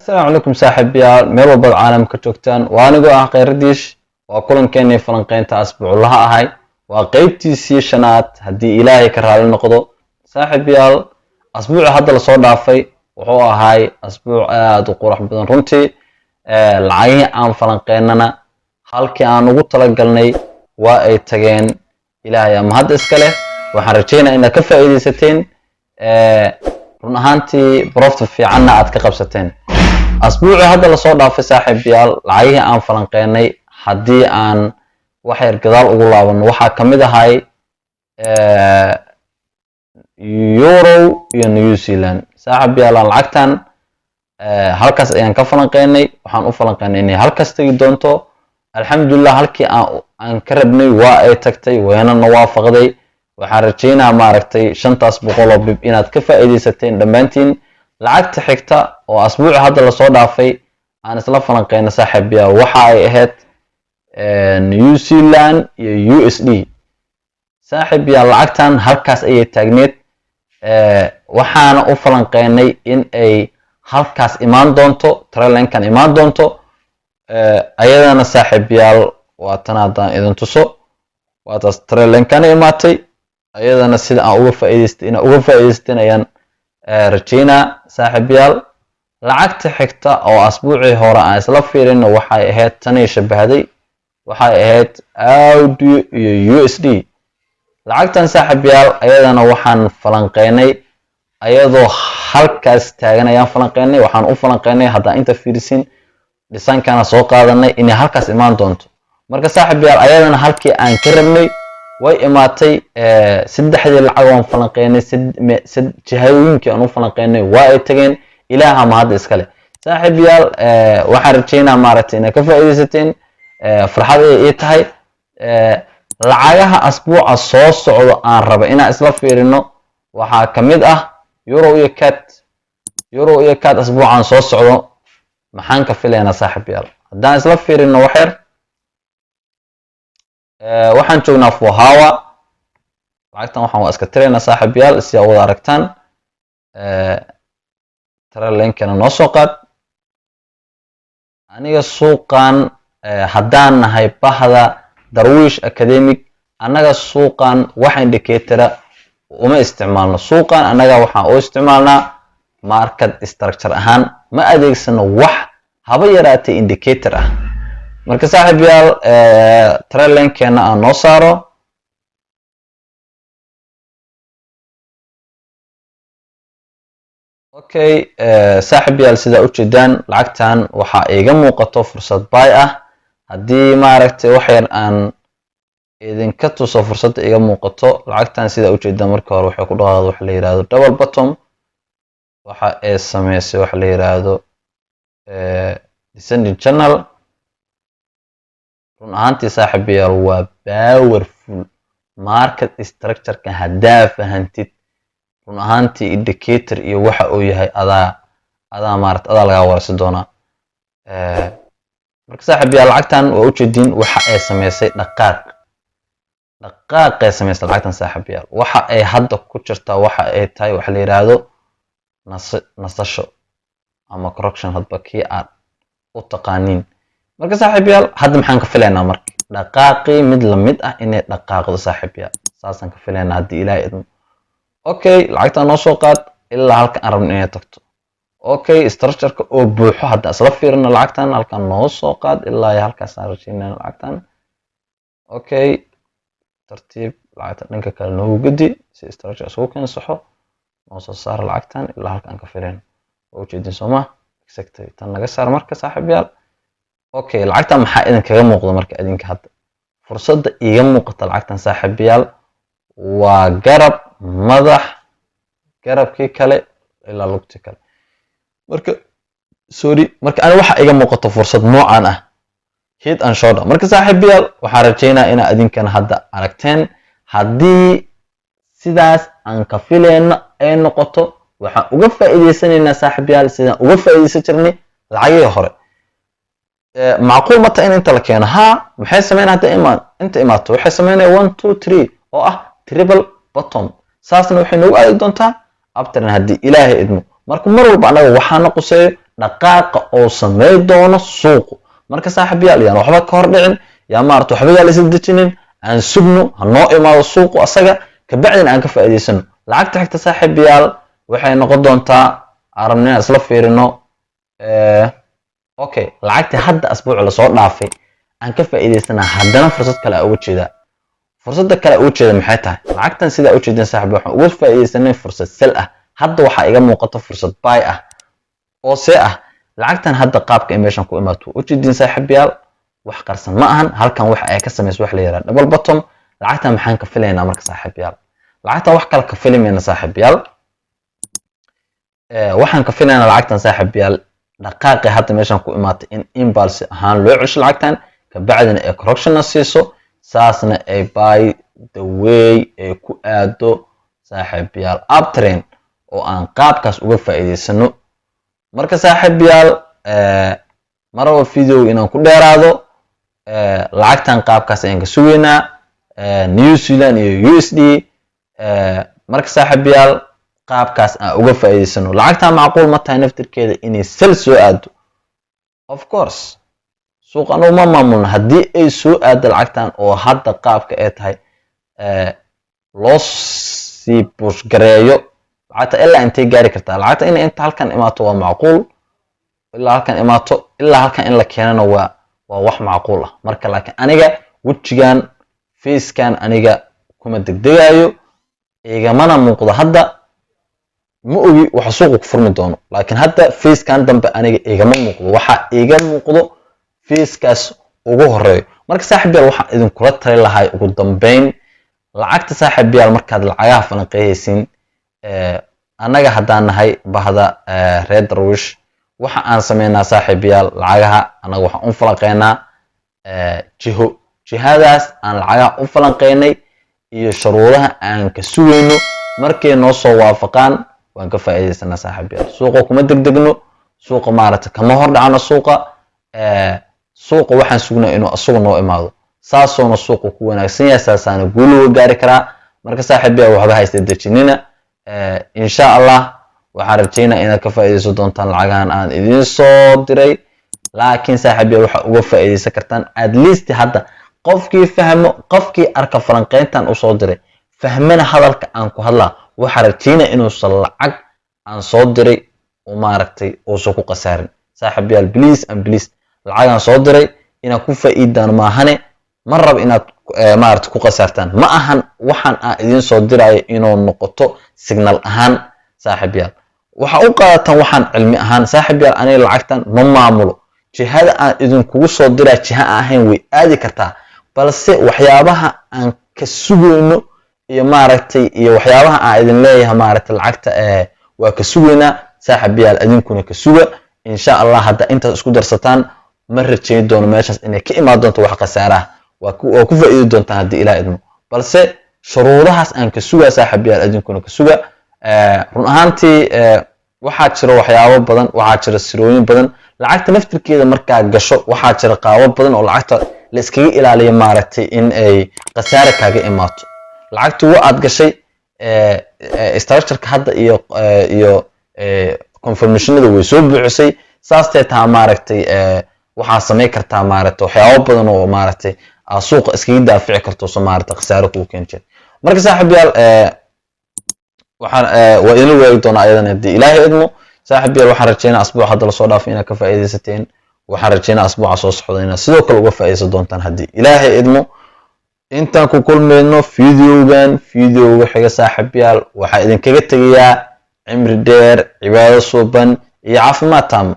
Asalaamu calaykum saaxiibayaal, meel walbaad caalamka joogtaan. Waa anigoo ah Khayraddiish. Waa kulankeenii falanqeynta asbuuclaha ahay, waa qeybtiisii shanaad haddii Ilaahay ka raali noqdo. Saaxiibayaal, asbuuca hadda lasoo dhaafay wuxuu ahay asbuuc aada u qurux badan runtii. Lacagihii aan falanqeynana halkii aan ugu talagalnay waa ay tageen. Ilaahay ama hadda iska leh. Waxaan rajeynaya inaad ka faa'iidaysateen, run ahaantii profit fiicanna aad ka qabsateen asbuucii hadda lasoo dhaafay. Saaxiibayaal, lacagihii aan falanqeynay haddii aan wax yar gadaal ugu laabano, waxaa ka mid ahay euro iyo New Zealand. Saaxiibayaal, aan lacagtan halkaas ayaan ka falanqeynay. Waxaan u falanqeynay inay halkaas tegi doonto. Alxamdulilah, halkii aan ka rabnay waa ay tagtay, weynana waafaqday. Waxaan rajeynaa, maaragtay, 500 oo pip inaad ka faa'iidaysateen dhammaantiin. Lacagta xigta oo asbuuca hadda lasoo dhaafay aan isla falanqeyna, saaxiibayaal, waxa ay ahayd New Zealand iyo USD. Saaxiibayaal, lacagtan halkaas ayay taagneed, waxaana u falanqeynay in ay halkaas imaan doonto, trendlinekan imaan doonto. Ayadana, saaxiibayaal, waa tan haddaan idin tuso, waa taas trendlinekana imaatay. Ayadana sida aan uga faa'iidaystay inaan uga faa'iidaysteen ayaan rajeynaa. Saaxiibayaal, lacagta xigta oo asbuucii hore aan isla fiirino waxay ahayd tanay shabahday, waxay ahayd AUD iyo USD. Lacagtan, saaxiibayaal, ayadana waxaan falanqeynay ayadoo halkaas taagan ayaan falanqeynay. Waxaan u falanqeynay, haddaan inta fiirisin, dhisaankana soo qaadanay, inay halkaas imaan doonto. Marka, saaxiibayaal, ayadana halkii aan ka rabnay way imaatay. Saddexdii lacag waan falanqeynay, jihooyinkii aan u falanqeynay waa ay tageen. Ilaaha ma hadda iskale. Saaxiibayaal, waxaan rajeynaa, maaragtay, inaad ka faa'iidaysateen. Farxad ay ii tahay. Lacagaha asbuuca soo socdo aan raba inaan isla fiirino waxaa ka mid ah euro iyo CAD. Euro iyo CAD asbuucan soo socdo maxaan ka filaynaa, saaxiibayaal? Haddaan isla fiirino wax yar, waxaan joognaa 4 hour. Lacagtan waxaan waa iska tiraynaa, saaxiibayaal, si aa wada aragtaan. Trendlinekana noo soo qaad. Aniga suuqan, haddaan nahay bahda Darwish Academic, annaga suuqan wax indicatora uma isticmaalno. Suuqan annaga waxaan u isticmaalnaa market structure ahaan. Ma adeegsano wax haba yaraatay indicator ah. Marka, saaxiibayaal, trendlinekeena aan noo saaro. Okay, saaxiibayaal, sidaa ujeedaan, lacagtan waxaa iiga muuqato fursad buy ah. Haddii, maaragtay, wax yar aan idinka tuso fursadda iga muuqato lacagtan, sidaa ujeedaan, marka hore waxay ku dhaqaaqda waxa la yihahdo double bottom. Waxa ay sameysay waxa la yiraahdo descending channel. Run ahaantii, saaxiibayaal, waa powerful market structure-ka. Haddaa fahantid, run ahaantii indicator iyo waxa uu yahay adaa maarata adaa lagaa waraysi doonaa. Marka, saaxiibayaal, lacagtan waa ujeediin waxa ay sameysay. Dhaqaaq dhaqaaqay sameysay lacagtan. Saaxiibayaal, waxa ay hadda ku jirtaa waxa ay tahay waxa la yiraahdo nasasho ama correction, hadba kii aad u taqaaniin. Marka, saaxiibayaal, hadda maxaan ka filaynaa? Marka dhaqaaqii mid lamid ah inay dhaqaaqdo, saaxiibayaal, saasaan ka filaynaa haddii Ilaahay idmo. Okay, lacagtan noo soo qaad ilaa halka aan rabno inay tagto. Okay, structureka oo buuxo haddaan isla fiirino, lacagtan halkan noo soo qaad ilaa iyo halkaasaan rajeynayna lacagtan. Okay, tartiib lacagta dhanka kale noogu gedi si structure isugu keensaxo. Noo soo saar lacagtan ilaa halka aan ka filayno. Waa ujeedin, sooma? Exactly, tan naga saar. Marka, saaxiibayaal, okay, lacagtan maxaa idinkaga muuqda? Marka idinka hadda fursadda iiga muuqata lacagtan, saaxiibayaal, waa garab, madax, garabkii kale ilaa lugtii kale. Marka, sorry, marka ani waxa iga muuqato fursad noocan ah, head and shoulder. Marka, saaxiibayaal, waxaan rajeynaa inaa idinkana hadda aragteen. Haddii sidaas aan ka filayno ay noqoto, waxaan uga faa'iidaysanaynaa, saaxiibayaal, sidaan uga faa'iidaysan jirnay lacagihii hore. Macquul mata in inta la keeno? Haa. Maxay sameyn hadda imaan inta imaato? Waxay sameynaya one, two, three oo ah triple bottom. Saasna waxay noogu aadi doontaa uptrend haddii Ilaahay idmo. Marka mar walba annaga waxaana quseeyo dhaqaaqa oo samey doono suuqu. Marka, saaxiibyaal, yaan waxba ka hor dhicin, yaa maarata waxba yaa la isla dejinin. Aan sugno ha noo imaado suuqu asaga, kabacdina aan ka faa'iidaysano. Lacagta xigta, saaxiibyaal, waxay noqon doontaa aan rabno inaan isla fiirino. Okay, lacagta hadda asbuuc lasoo dhaafay aan ka faa'iidaysanaa, haddana fursad kale aan uga jeedaa. Fursadda kale uga jeeda maxay tahay? Lacagtan sidaa ujeedin, saaxiib, waxaan uga faa'iidaysanay fursad sell ah. Hadda waxaa iga muuqata fursad buy ah oo see ah. Lacagtan hadda qaabka ay meeshan ku imaato ujeedin, saaxiibyaal, wax qarsan ma ahan. Halkan waxa ay ka samayso wax la yidhaha double bottom. Lacagtan maxaan ka filaynaa marka, saaxiibyaal? Lacagtan wax kale ka filimayna, saaxiibyaal. Waxaan ka filaynaa lacagtan, saaxiibyaal, dhaqaaqi hadda meeshan ku imaatay in impulse ahaan loo cesho lacagtan, kabacdina ay correctionna siiso, saasna ay by the way ay ku aado, saaxiibyaal, uptrend oo aan qaabkaas uga faa'iidaysano. Marka, saaxiibyaal, maraba video inaan ku dheeraado. Lacagtan qaabkaas ayaan ka sugaynaa, New Zealand iyo USD. Marka, saaxiibyaal, qaabkaas aan uga faa'iidaysano. Lacagtan macquul ma tahay naftirkeeda inay sell soo aado? Of course, suuq anugu ma maamulno. Haddii ay soo aado lacagtan oo hadda qaabka ay tahay loo sii push gareeyo lacagta, ilaa intay gaari kartaa lacagta? Inay inta halkan imaato waa macquul, ilaa halkan imaato, ilaa halkan in la keenana waa wax macquul ah. Marka laakiin aniga wejigan, facekan, aniga kuma degdegayo, igamana muuqdo. Hadda ma ogi waxa suuqa ku furmi doono, laakiin hadda facekan dambe aniga igama muuqdo. Waxa iga muuqdo facekaas ugu horeeyo. Marka, saaxiib yaal, waxaan idinkula tali lahay ugu dambeyn, lacagta, saaxiib yaal, markaad lacagaha falanqeeyaysiin, annaga haddaan nahay bahda reer Darwish, waxa aan sameynaa, saaxiib yaal, lacagaha annaga waxaan u falanqeynaa jiho. Jihadaas aan lacagaha u falanqeynay iyo shuruudaha aan ka sugayno markay noo soo waafaqaan, waan ka faa'iidaysanaa, saaxiib yaal. Suuqa kuma degdegno, suuqa maaragtay kama hor dhacno. Suuqa waxaan sugnaa inuu asagu noo imaado. Saasoona suuqa ku wanaagsan yahay, saasaana guul uga gaari karaa. Marka, saaxiib yaal, waxba haysta dejinina. Insha Allah waxaan rajeynaa inaad ka faa'iidaysan doontaan lacagahan aan idiin soo diray. Laakiin, saaxiib yaal, waxaa uga faa'iidaysan kartaan at least hadda qofkii fahmo, qofkii arka falanqeyntan usoo diray, fahmana hadalka aan ku hadlaa, waxaa rajeynaa inuusan lacag aan soo diray oo maaragtay uusan ku khasaarin. Saaxiib yaal, please and please, lacagaan soo diray inaad ku faa'iidaan maahane, ma rab inaad maaragtay ku khasaartaan. Ma ahan waxaan aan idiin soo dirayo inuu noqoto signal ahaan. Saaxiib yaal, waxa u qaadataan waxaan cilmi ahaan. Saaxiib yaal, aniga lacagtan ma maamulo. Jihada aan idinkugu soo diraa jiha aan ahayn way aadi kartaa, balse waxyaabaha aan ka sugayno iyo maaragtay iyo waxyaabaha aan idin leeyahay maaragtay lacagta waa ka sugaynaa, saaxiib yaal, idinkuna ka suga, insha Allah. Hadda intaas isku darsataan, ma rajayn doono meeshaas inay ka imaan doonto wax khasaaraha. Waa ku faa'iidi doontaan haddii Ilaah idmo, balse shuruudahaas aan ka sugaa, saaxiib yaal, idinkuna ka suga. Run ahaantii waxaa jira waxyaabo badan, waxaa jira sirooyin badan. Lacagta naftirkeeda markaa gasho, waxaa jira qaabo badan oo lacagta la iskaga ilaaliyo maaragtay in ay khasaare kaaga imaato. Lacagta wa aad gashay, structureka hadda iyo confirmationada way soo buuxisay. Saastee taa maaragtay waxaa samayn kartaa maaragtay waxyaabo badan oo maaragtay aad suuqa iskaga daafici karto, so maaragtay khasaare kugu keeni jira. Marka, saaxiib yaal, waxaan waa idinla waagi doonaa ayadan haddii Ilaahay idmo. Saaxiib yaal, waxaan rajeynaa asbuuc hadda lasoo dhaafay inaad ka faa'iidaysateen. Waxaan rajeynaa asbuuca soo socda inaad sidoo kale uga faa'iidaysan doontaan haddii Ilaahay idmo. Intaan ku kulmayno videogan videoga xiga, saaxiib yaal, waxaa idinkaga tegayaa cimri dheer, cibaado suuban iyo caafimaad taam.